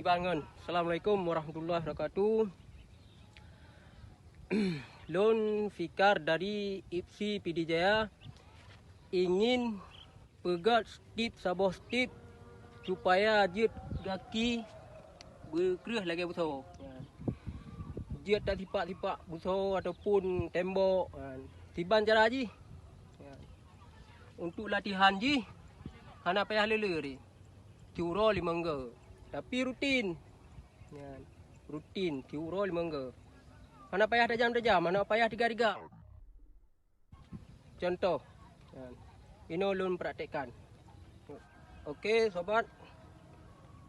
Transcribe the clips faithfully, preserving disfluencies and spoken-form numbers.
Iban ngon. Assalamualaikum warahmatullahi wabarakatuh. Lôn Fikar dari I P S I Pidie Jaya ingin peugöt step saboh step supaya jeuet gaki beukreueh lagèe busoe. Jeuet tasipak-sipak busoe ataupun tembok. Siban cara jih. Untuk latihan jih hana payah le-le. Siuroe limong go. Tapi rutin. Nyan, rutin siuroe limong go. Hana payah tajam-tajam, hana payah tiga-tiga. Contoh, nyan, inoe lôn praktekkan. Oke, sobat.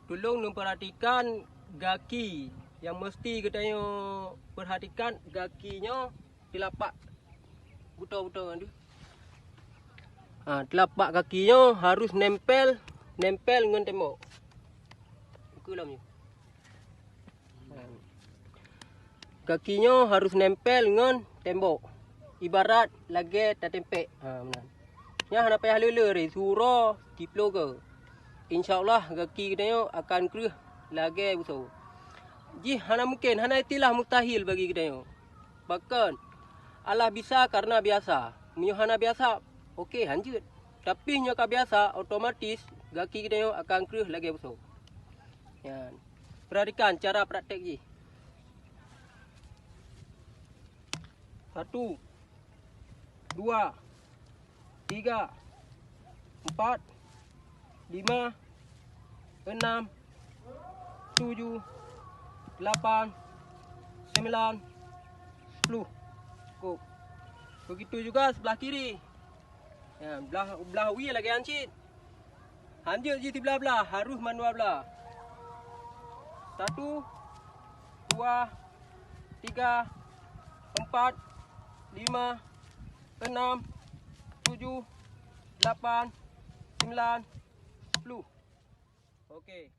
Tulông neupeuratikan gaki. Nyang meusti geutanyoe peurhatikan, gaki nyoe teulapak buto-buto nyan tu. Ha, teulapak gaki nyoe harus nempel, nempel ngon tembok. Buka lom nyoe. Ha. Gaki nyoe harus nempel ngon tembok. Ibarat lagèe tatempek. Ha, meunan. Nyan hana payah le-le, siuroe siplôh go. Insya Allah gaki geutanyoe akan kreueh lagèe busoe. Jih hana mungken, hana istilah mustahil bagi geutanyoe. Pakon? Allah bisa karena biasa. Meunyoe hana biasa, oke, hanjeuet. Tapi nyoe ka biasa, otomatis gaki geutanyoe akan kreueh lagèe busoe. Nyan. Perhatikan cara praktek jih. Satu, dua, tiga, empat, lima, enam, tujuh, delapan, sembilan, sepuluh. Cukup. Begitu juga sebelah kiri. Ya, belah, belah wie lagèe nyan cit. Hanjeuet jih siblah-blah, harus mandua blah. Satu, dua, tiga, empat, lima, enam, tujuh, delapan, sembilan, sepuluh. Oke.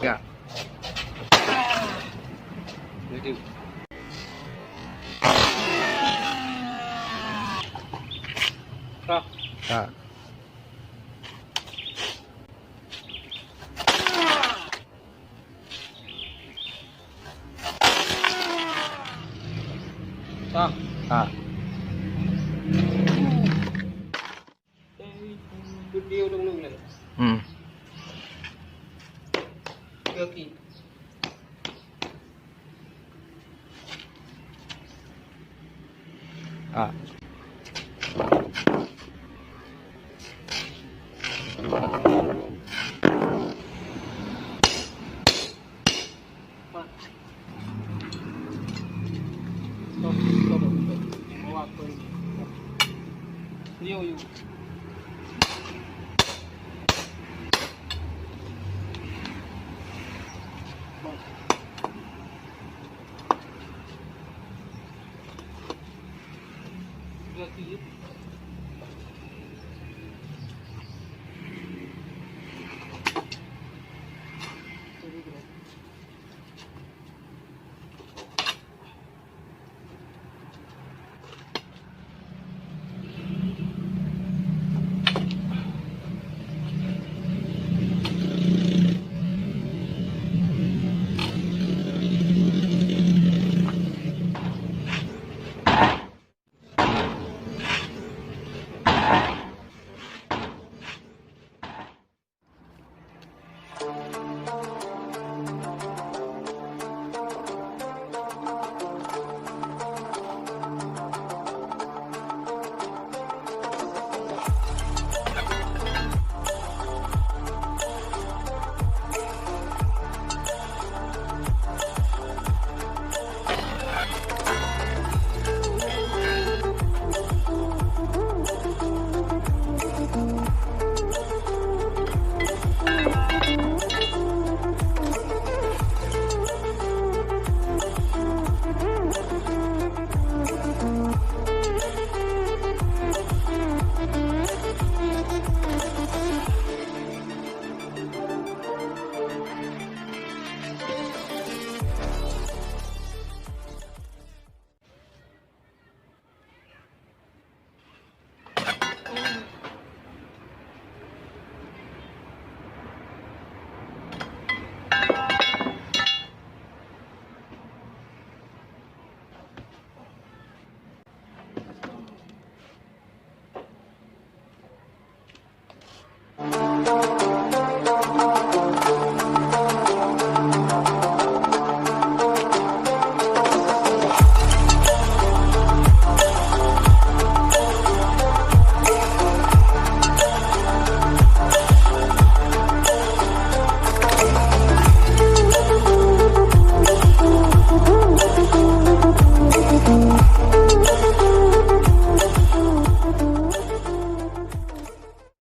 Ya. Jadi. Ah. Ah. Ah. Ah. Hmm. Ah.